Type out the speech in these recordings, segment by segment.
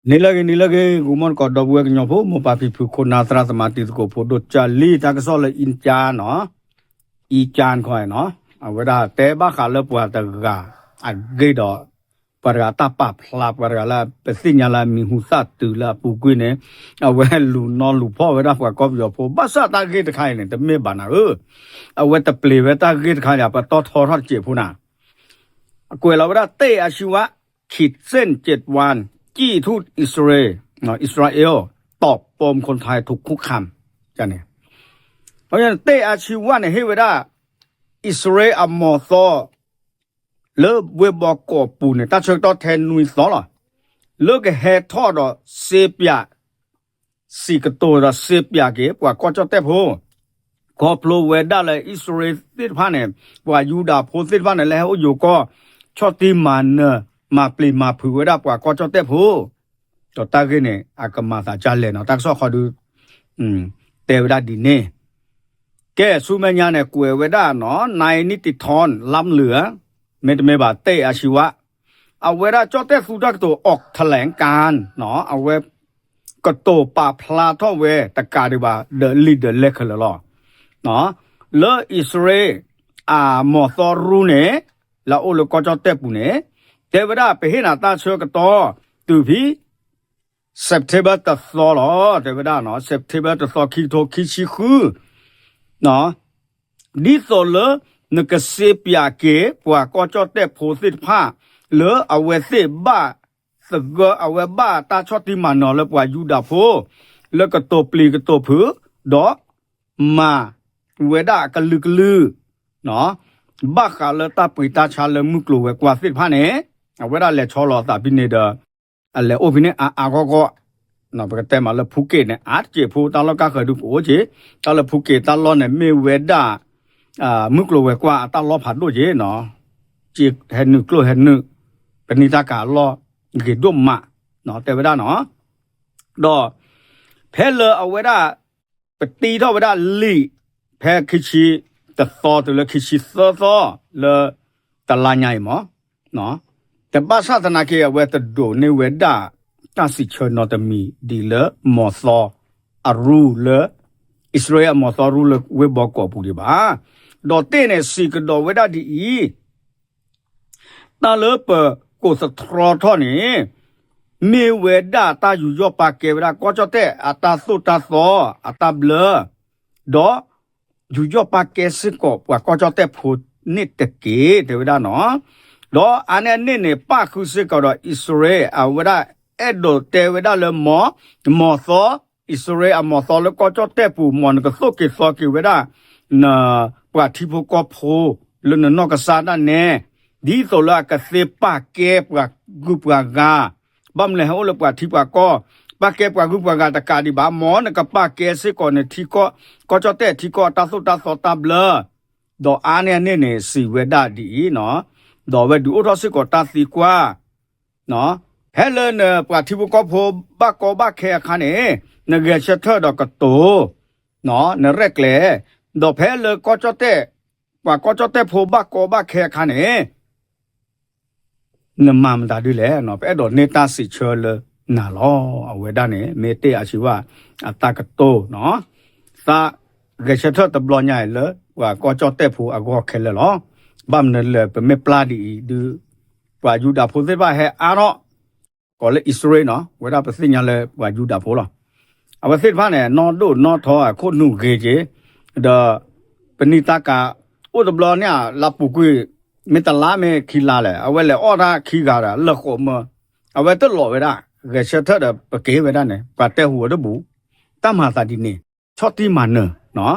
နံၤလၢအဂ့ၤ နံၤလၢအဂ့ၤ ဂီၤမီၢ်တကိး ဒီပုၢ်ဝဲၢ်ကညီဖိ မိၢ်ပၢ်ဖံဖု ခိၣ်နၢ်သရၣ်သမါ တံၤသကိးဖိဒိၣ်ကၢ်လံ တၢ်ကစီၣ်လၢ အံကၠါနီၤ, အံကၠါခီနီၤ, အဝဲဒၣ်တဲဘၣ်ဃးလၢပှၤတဂၤအဂ့ၢ်ဒီး ပှၤတဂၤတၢ်ပာ်ဖျါ ပှၤတဂၤလၢပသ့ၣ်ညါလၢအမံၤဟူသၣ်တုၤလၢအပူၤကွံာ်န့ၣ်, အဝဲလူၤနီၢ်လူၤဖှီၣ်ဝဲဒၣ်ပှၤကီၢ်ပယီၤဖိ ဘၣ်ဆၣ်တၢ်ဂ့ၢ်တခါအံၤန့ၣ် တမ့ၢ်ဘၣ်နၤဧၢ, အဝဲတပျံၤဝဲတၢ်ဂ့ၢ်တခါန့ၣ် ပတီၢ်ထီထီၣ်တစဲးဖိနၤ အကွဲးလီၤဝဲဒၣ် เตอาชีวะ ขีดเส้นเจ็ดวัน จี้ทุบอิสราเอล อิสราเอล ตอบปมคนไทยถูกคุกคาม န့ၣ်, เตอาชีวะ န့ၣ် ဟ့ၣ်ဝဲဒၣ် အံၣ်စရ့လးအမီၢ်သီ လၢဝ့ၢ်ဘီကီးပူၤန့ၣ် တၢ်ဆၢကတီၢ်ထဲနွံသီလီၤ. လၢကဟဲထီၣ်ဒီးစ့ပၠး စံးကတိၤဒီးစ့ပၠးက့ၤ ပှၤကီၢ်ကၠီၣ်တဲၣ်ဖိ, ခီဖျိဝဲဒၣ်လၢအံၣ်စရ့လးသ့ၣ်တဖၣ်န့ၣ် ပှၤယူဒၤဖိသ့ၣ်တဖၣ်န့ၣ် လၢဟဲအိၣ်ယိၤကီၢ် ဆီၣ်တံၢ်မၤနၢၤ မၤပျံၤမၤဖုးဝဲဒၣ်ပှၤကီၢ်ကၠီၣ်တဲၣ်ဖိ ဒီးတၢ်ဂ့ၢ်န့ၣ် အကမၤသးဒ်လဲၣ်နီၤ တၢ်ကစီၣ်ခီဒု တဲဝဲဒၣ်ဒ်န့ၣ်, ကဲ ဆူမဲာ်ညါန့ၣ် ကွဲးဝဲဒၣ်နီၤ นายนิติธร ล้ำเหลือ မ့တမ့ၢ်ဘၣ် เตอาชีวะ အဝဲဒၣ်ကၠီၣ်တဲၣ်သူတၢ်ကတိၤ ออกแถลงการ နီၤ အဝဲ ကတိၤပာ်ဖျါထီၣ်ဝဲတကးဒံးဘၣ် ဒီးလံာ်ဒီးလဲၢ်ခဲလၢာ်လီၤ. လၢအံၣ်စရ့လး အမီၢ်သီရူန့ၣ် လၢအအိၣ်လၢကီၢ်ကၠီၣ်တဲၣ်ပူၤန့ၣ် တဲဝဲဒၣ် ပဟ့ၣ်နၤတၢ်ဆၢကတီၢ် တုၤဖဲ September တသီလီၤ တဲဝဲဒၣ်နီၤ September တသီ ခံကထိခံဆံဃု ဒ်သိးလၢ နကစ့ပၠးက့ၤ ပှၤကီၢ်ကၠီၣ်တဲၣ်ဖိသ့ၣ်တဖၣ် လၢအဝဲသ့ၣ်ဘၣ်သဂၢၢ် အဝဲဘၣ်တၢ်ဆီၣ်တံၢ်မၤနၢၤလၢပှၤယူဒၤဖိ လၢကတိၤပျံၤကတိၤဖုး ဒီး မၤဝဲဒၣ်အကလုာ်ကလုာ် ဘၣ်ဃးလၢတၢ်ပှ့ၤတၢ်ဆါလၢမုၢ်ကျိၤဝဲၤကွာ်သ့ၣ်တဖၣ်န့ၣ် အဝဲဒၣ်လဲၤဆီလီၤအသးဖဲန့ၣ်ဒီး အလဲၤအိၣ်ဖဲန့ၣ်အါအါဂီၢ်ဂီၢ်, ပကတဲမးလၢဖူက့းန့ၣ် အါတက့ၢ်ဖိ တၢ်လီၢ်ကါဃၢၤဒုကအိၣ်က့ၤ, တၢ်လၢဖူက့းတၢ်လီၢ်န့ၣ် မ့ၢ်ဝဲဒၣ် မုၢ်ကျိၤဝဲၤကွာ်အတၢ်လီၢ်ဖးဒိၣ်က့ၤနီၤ, ဟဲနုာ်ကျိၣ်ဟဲနုာ် ပနံာ်တၢ်ကၤအလီၢ် ဂ့ၤဒိၣ်မး တဲဝဲဒၣ်နီၤ, ဒီး ဖဲလၢအဝဲဒၣ် ပတံထီၣ်ဝဲဒၣ်လံာ် ဖဲခံဆံတသီတုၤလၢခံဆံသၢသီ လၢ တလါညါအံၤမး, တဘၣ်ဆၣ်သနာ်က့ အဝဲတဒိးန့ၢ်ဝဲဒၣ် တၢ်စံးဆၢနီတမံၤဒ်လၢမီၢ်သီအရူလၢ အံၣ်စရ့လးအမီၢ်သီရူလၢဝ့ၢ်ဘီကီးပူၤဒံးဘၣ်. ဒီးတ့ၢ်န့ၣ်စံးကဒီးဝဲဒၣ်ဒ်အံၤ တၢ်လၢပကိးသတြီထီၣ်န့ၣ် မ့ၢ်ဝဲဒၣ်တၢ်ယူးယီၣ်ပာ်ကဲဝဲဒၣ် ကီၢ်ကၠီၣ်တဲၣ်အတၢ်သိၣ်တၢ်သီ အတၢ်ဘျၢ, ဒီးယူးယီၣ်ပာ်ကဲစ့ၢ်ကီးပှၤကီၢ်ကၠီၣ်တဲၣ်ဖိန့ၣ်တက့ၢ် တဲဝဲဒၣ်နီၤ. ဒီးအါန့ၢ်အန့ၣ်န့ၣ် ပၣ်ဃုာ်စ့ၢ်ကီးဒီးအံၣ်စရ့လး အဝဲဒၣ်အဲၣ်ဒိးတဲဝဲဒၣ်လၢ မီၢ်သီ အံၣ်စရ့လးအမီၢ်သီလၢကီၢ်ကၠီၣ်တဲၣ်ပူၤ မ်နကသိၣ်က့ၤသီက့ၤဝဲဒၣ် န ပှၤထံဖိကီၢ်ဖိ လၢနနီၢ်ကစၢ်ဒၣ်နဲ ဒ်သိးလၢအကသ့ပာ်ကဲပှၤဂုၤပှၤဂၤ, ဘၣ်မနုၤလဲၣ်ဟဲအိၣ်လၢပှၤထံပှၤကီၢ်, ပာ်ကဲပှၤဂုၤပှၤဂၤတကးဒံးဘၣ်, မ်နကပာ်ကဲစ့ၢ်ကီးနထံကီၢ်, ကီၢ်ကၠီၣ်တဲၣ်ထံကီၢ်အတၢ်သိၣ်တၢ်သီတၢ်ဘျၢ, ဒီးအါန့ၢ်အန့ၣ်န့ၣ် စံးဝဲဒၣ်ဒ်အံၤနီၤ, ဒီးအဝဲဒုးအိၣ်ထီၣ်စ့ၢ်ကီးတၢ်သံကွၢ် ဖဲလၢနပှၤထံဖိကီၢ်ဖိဘၣ်ကီဘၣ်ခဲအခါန့ၣ် နဂဲၤဆၢထၢၣ်ဒီးကတိၤ, နရဲၣ်ကျဲၤ, ဒီးဖဲလၢကီၢ်ကၠီၣ်တဲၣ်, ပှၤကီၢ်ကၠီၣ်တဲၣ်ဖိဘၣ်ကီဘၣ်ခဲအခါန့ၣ် နမၤမတၤဒ်လဲၣ်, ပအဲၣ်ဒိးန့ၢ်တၢ်စံးဆၢလၢနၤလီၤ. အဝဲဒၣ်န့ၣ် မ့ၢ်တ့ၢ်အါဆံးဝၣ် အတၢ်ကတိၤ, သးဂဲၤဆၢထၢၣ်တဘျီညါအံၤလၢ ပှၤကီၢ်ကၠီၣ်တဲၣ်ဖိအဂီၢ်ခဲလၢာ်လီၤ. ဘၣ်မနုၤလဲၣ် ပမ့ၢ်ပျၢ်ဒ်အံၤဒုး ပှၤယူဒၤဖိသ့ၣ်တဖၣ်ဟဲအါထီၣ် ကိးလၢအံၣ်စရ့လးနီၤ, ဝဲဒၣ်ပသ့ၣ်ညါလၢပှၤယူဒၤဖိလီၤ. အဝဲသ့ၣ်တဖၣ်န့ၣ် နီၢ်ဒိၣ်နီၢ်ထီအခိၣ်နူာ်ဂ့ၤက့ၤ, ဒီးပနံာ်တၢ်ကၤ အိၣ်တဘျီန့ၣ် လၢပူၤကွံာ် မ့ၢ်တလါမ့ၢ်ခံလါလဲၣ်, အဝဲလဲၤအီၣ်တၢ်ခံဂၤဒီး လၢာ်ဃိးမၢ, အဝဲတလီၤဝဲဒၣ်, ဂဲၤဆၢထၢၣ်ဒီးပက့ၤဝဲဒၣ်န့ၣ် ပှၤတဲဟူးဝဲတဘူၣ်, တၢ်မၤသးဒ်န့ၣ်, ဆီၣ်တံၢ်မၤနၢၤ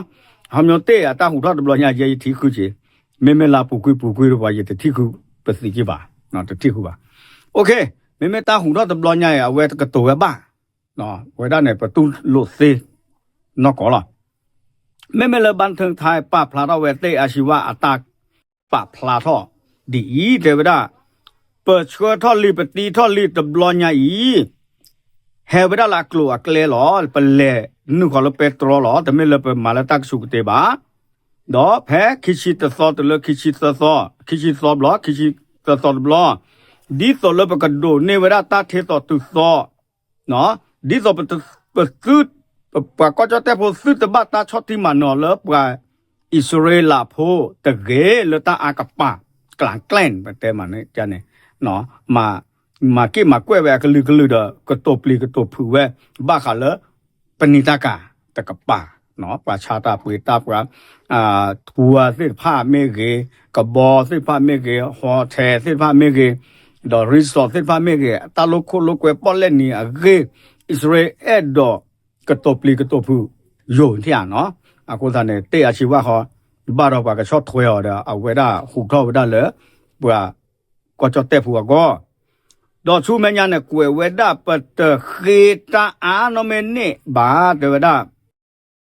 ဟီမ့ၢ်တ့ၢ်အတၢ်ဟူးထီၣ်တဘျီညါ ယဲယထံၣ်ဃုာ်က့ၤ, မ့မ့ၢ်လၢပူၤကွံာ်ပူၤကွံာ်တပှၤ ယတထံၣ်ဃုာ်ပသံးက့ၤဘၣ်, တထံၣ်ဃုာ်ဘၣ်. မ့မ့ၢ်တၢ်ဟူးထီၣ်တဘျီညါအံၤ အဝဲတကတိၤဝဲဘၣ်, ဝဲဒၣ်န့ၣ် ပတူၢ်လိာ်သ့နီၢ်ကီၢ်လီၤ. မ့မ့ၢ်လၢဘၣ်ထၢၣ်ထါပာ်ဖျါထီၣ်ဝဲ တ့ၢ်အါဆံးဝၣ်အတၢ်ပာ်ဖျါထီၣ် ဒ်အံၤ တဲဝဲဒၣ်, ပဆှၢထီၣ်လံ ပတံထီၣ်လံတဘျီညါအံၤ ဟဲဝဲဒၣ်လၢအကျိၤအကျဲလီၤ. ပလဲၤနုာ်ဃီၤလၢပဲတြီလီၤ. တမ့ၢ်လၢပမၤလၢတၢ်ကဆူးကတ့ၢ်ဘၣ်. ဒီးဖဲခံဆံတသီတုၤလၢခံဆံသၢသီ, ခံဆံသီဘျီ, ခံဆံသၢသီတဘျီ, ဒ်သိးလၢပကဒိးန့ၢ်ဝဲဒၣ်တၢ်ထ့သိးတုၤသိး ဒ်သိးပသု ပှၤကီၢ်ကၠီၣ်တဲၣ်ဖိသုတဘၣ်တၢ်ဆီၣ်တံၢ်မၤနၢၤလၢပှၤအံၣ်စရ့လးဖိတဂ့ၤ လၢတၢ်အါကပၤကျးကျဲန့ၣ် ပတဲမးန့ၣ်န့ၣ် မၤက့ၢ်မၤကွဲးဝဲအကလုာ်ကလုာ်ဒီး ကတိၤပျံၤကတိၤဖုးဝဲ ဘၣ်ဃးလၢ ပနံာ်တၢ်ကၤတကပၤ ပှၤဆါတၢ်ပှ့ၤတၢ်ပှၤ ထူဝါသ့ၣ်တဖၣ်မ့ၢ်ဂ့ၤ, ကဘီသ့ၣ်တဖၣ်မ့ၢ်ဂ့ၤ, ဟီၣ်ထဲသ့ၣ်တဖၣ်မ့ၢ်ဂ့ၤ, ဒီး resort သ့ၣ်တဖၣ်မ့ၢ်ဂ့ၤ, တၢ်လီၢ်ခိၣ်လီၢ်ကွဲပီၣ်လဲၣ်နံၤအဂ့ၢ် အံၣ်စရ့လးအဲၣ်ဒိးကတိၤပျံၤကတိၤဖုးယိာ်ထံဧါနီၤ. အဃိသတးန့ၣ် တ့ၢ်အဆံးဝၣ်ဃီ ဘၣ်ဒီးပှၤကဆီၣ်ထွဲအီၤဒီး အဝဲဒၣ်ဟူးထီၣ်ဝဲဒၣ်လၢ ပှၤကီၢ်ကၠီၣ်တဲၣ်ဖိအဂီၢ် ဒီးဆူမဲာ်ညါန့ၣ် ကွဲးဝဲဒၣ်ပတဃ့တၢ်အါနီၢ်မ့ၢ်န့ၢ်ဘၣ် တဲဝဲဒၣ်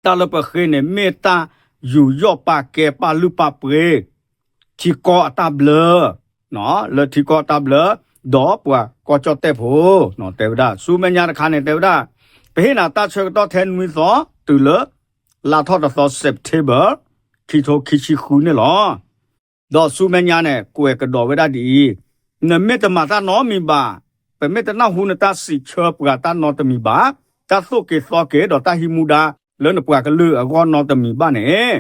တၢ်လၢပဃ့န့ၣ်မ့ၢ်တၢ်ယူးယီၣ်ပာ်ကဲပာ်လုၢ်ပာ်ပှ့ၤ ထံကီၢ်အတၢ်ဘျၢ လၢထံကီၢ်အတၢ်ဘျၢ ဒီးပှၤကီၢ်ကၠီၣ်တဲၣ်ဖိ တဲဝဲဒၣ် ဆူမဲာ်ညါတခါန့ၣ် တဲဝဲဒၣ် ပဟ့ၣ်နၤတၢ်ဆၢကတီၢ်ထဲနွံသီ တုၤလၢ လါထီၣ်တသီ September ခံထိခံဆံဃုန့ၣ်လီၤ. ဒီးဆူမဲာ်ညါန့ၣ် ကွဲးကဒီးဝဲဒၣ်ဒ်အံၤ, နမ့ၢ်တမၤတၢ်နီတမံၤဘၣ်, ပမ့ၢ်တနၢ်ဟူနတၢ်စံးဆၢပှၤတၢ်နီတမံၤဘၣ်, တၢ်သိၣ်က့ၤသီက့ၤဒီးတၢ်ဟံးမူဒါ လၢနပှၤကလုာ်အဂီၢ်နီတမံၤဘၣ်န့ၣ်,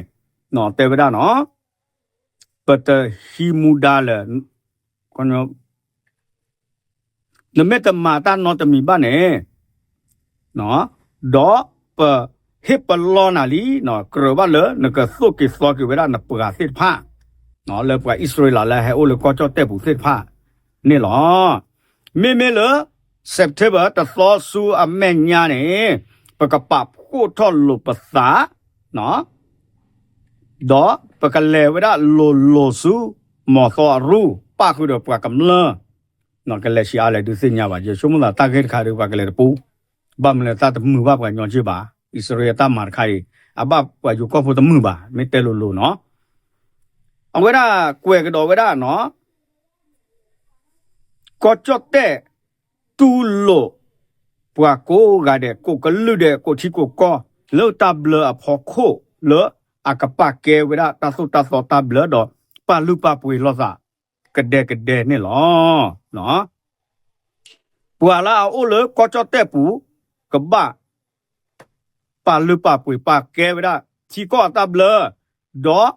တဲဝဲဒၣ်နီၤ, ပတဟံးမူဒါလၢ နမ့ၢ်တမၤတၢ်နီတမံၤဘၣ်န့ၣ်, ဒီးပဟ့ၣ်ပလီၢ်နၤလံ, ကြၢးဘၣ်လၢနကသိၣ်က့ၤသီက့ၤဝဲဒၣ်နပှၤသ့ၣ်တဖၣ်, လၢပှၤအံၣ်စရ့လးလၢဟဲအိၣ်လၢကီၢ်ကၠီၣ်တဲၣ်ပူၤသ့ၣ်တဖၣ်န့ၣ်လီၤ. မ့မ့ၢ်လၢ September တသီဆူအမဲာ်ညါန့ၣ်, ပကပာ်ဖှိၣ်ထီၣ်လိာ်ပသး ဒီးပကလဲၤဝဲဒၣ်လိၤလိၤဆူ မီၤသီအရူၢ် ပၣ်ဃုာ်ဒီးပှၤကမျၢၢ်, ကလဲၤဆံးအါလဲၣ်ဒုးသ့ၣ်ညါဘၣ်, ယဆိကမိၣ်သးတၢ်ဂ့ၢ်တခါဒီး ပှၤကလဲၤတပူၤ, ဘၣ်မနုၤလဲၣ်တၢ်တမုာ်ဘၣ်ပှၤညီက့ၢ်ဘၣ်, အံၣ်စရ့လးတၢ်မၤတခါအံၤ အဘၣ်ပှၤယိၤကီၢ်ဖိတမုာ်ဘၣ်, မ့ၢ်တဲလိၤလိၤနီၤ, အဝဲဒၣ်ကွဲးကဒီးဝဲဒၣ်နီၤ ကီၢ်ကၠီၣ်တဲၣ် တူၢ်လိာ် ပှၤကိးဂၤဒဲး ကိးကလုာ်ဒဲး ကိးထံကိးကီၢ် လၢတၢ်ဘျၢအဖီခိၣ်လၢအကပာ်ကဲဝဲဒၣ်တၢ်သိၣ်တၢ်သီတၢ်ဘျၢဒီး ပာ်လုၢ်ပာ်ပှ့ၤလိာ်သး ကဒဲကဒဲန့ၣ်လီၤ. ပှၤလၢအအိၣ်လၢကီၢ်ကၠီၣ်တဲၣ်ပူၤ ကဘၣ် ပာ်လုၢ်ပာ်ပှ့ၤပာ်ကဲဝဲဒၣ် ထံကီၢ်အတၢ်ဘျၢ ဒီး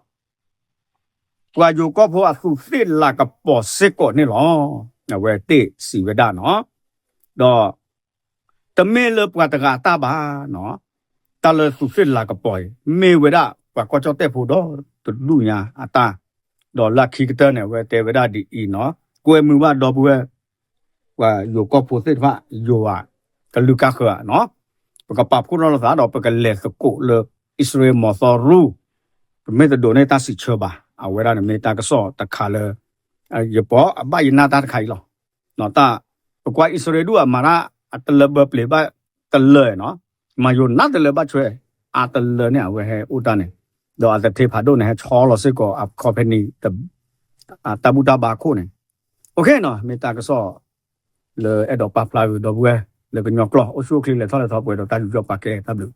ပှၤယိၤကီၢ်ဖိအသူးသ့ၣ်လၤကပီၤစ့ၢ်ကီးန့ၣ်လီၤ. အဝဲသ့ၣ်စံးဝဲဒၣ်နီၤ, ဒီး တမ့ၢ်လၢပှၤတဂၤအတၢ်ဘၣ်နီၤ, တၢ်လၢသူးသ့ၣ်လၤကပီၤအံၤ မ့ၢ်ဝဲဒၣ်ပှၤကီၢ်ကၠီၣ်တဲၣ်ဖိဒီတဒူၣ်ညါအတၢ်, ဒီးလၢခံကတၢၢ်န့ၣ် အဝဲတဲဝဲဒၣ်ဒ်အံၤနီၤ, ကွဲမုာ်ဘၣ်ဒီပုၢ်ဝဲၢ် ပှၤယိၤကီၢ်ဖိသ့ၣ်တဖၣ် ယိၤဧါ, ကလုာ်ကါဃၢၤဧါနီၤ, ပကပာ်ဖှိၣ်ထီၣ်လိာ်သးဒီးပကလဲၤသကိးလၢ အံၣ်စရ့လးမီၤသီရူၢ်, ပမ့ၢ်တဒိးန့ၢ်တၢ်စံးဆၢဘၣ်, အဝဲဒၣ်န့ၣ်မ့ၢ်တၢ်ကစီၣ်တခါလၢ ယပိာ်အဘၣ်ယနၢ်တၢ်တခါအံၤလီၤ. တၢ် ပကွၢ်အံၣ်စရ့လးဒူၣ်အမၤတၢ်အတလၢဘၢပျ့ၤဘၣ်တလၢနီၤ, မၤယိၤနါတလၢဘၣ်ဆွဲ အါတလၢန့ၣ် အဝဲဟဲအိၣ်တၢ်န့ၣ်, ဒီးအတထ့ဖးဒိၣ်န့ၣ် ဟဲဆီလီၤစ့ၢ်ကီးအ company တၢ်ဘူၣ်တၢ်ဘါအခိၣ်န့ၣ်, အနီၤ မ့ၢ်တၢ်ကစီၣ် လၢအဲၣ်ဒိးပာ်ဖျါဂ့ၤဒီပုၢ်ဝဲၢ် လၢကညီကျိာ် အိၣ်ဆူၣ်အိၣ်ချ့လဲၤထီၣ်လဲၤထီပှဲၤဒီးတၢ်ယူးယီၣ်ပာ်ကဲတၢ်ဘျုး